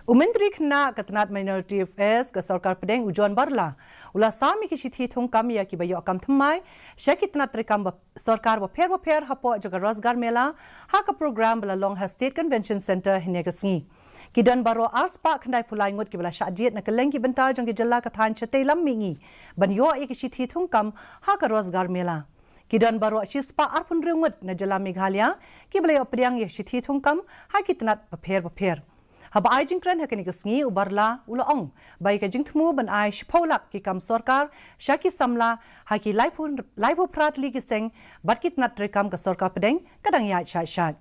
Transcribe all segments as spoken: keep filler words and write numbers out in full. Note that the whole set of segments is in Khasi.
U Myntri Khynnah ka tnat Minority Affairs ka Sorkar Pdeng u John Barla u la sam ïa ki shithi thungkam ïa kiba ïoh kam thymmai sha ki tnat treikam ba sorkar bapher bapher hapoh jong ka Rozgar Mela ha ka program ba la long ha State Convention Centre hynne ka sngi. Ki don baroh arspah khyndai phew lai ngut kiba la shah jied na kylleng ki bynta jong ki jylla ka thaiñ shatei lam mihngi ban ïoh ïa ki shithi thungkam ha ka Rozgar Mela. Ki don baroh shispah arphew hynriew ngut na jylla Meghalaya kiba la ïoh pdiang ïa shithi thungkam ha ki tnat bapher bapher. Haba ai jingkren ha kane ka sngi u Barla u la ong ba ïa ka jingthmu ban ai shiphew lak ki kam sorkar sha ki samla ha ki laiphew, laiphew phra tylli ki seng bad ki tnat treikam ka Sorkar Pdeng ka dang ïaid shait shait.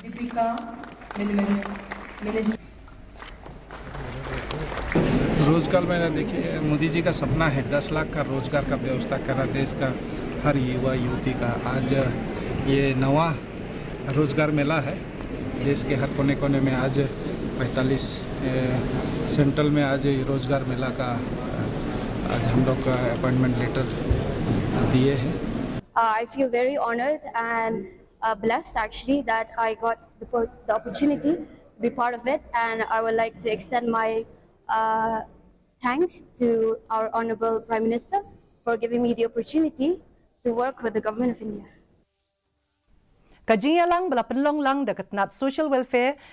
दीपिका मिनिमल मिनिस्टर। रोजगार मेला देखिए, मोदी जी का सपना है दस लाख का रोजगार का व्यवस्था करना देश का हर युवा युवती का। आज ये नवा रोजगार मेला है। देश के हर कोने कोने में आज पैंतालीस सेंट्रल में आज ये रोजगार मेला का आज हम लोग का अपॉइंटमेंट लेटर दिए हैं। Uh, I feel very honored and uh, blessed actually that I got the, po- the opportunity to be part of it, and I would like to extend my uh, thanks to our Honorable Prime Minister for giving me the opportunity to work with the Government of India. Ka jingïalang ba la pynlong lang da ka tnat Social Welfare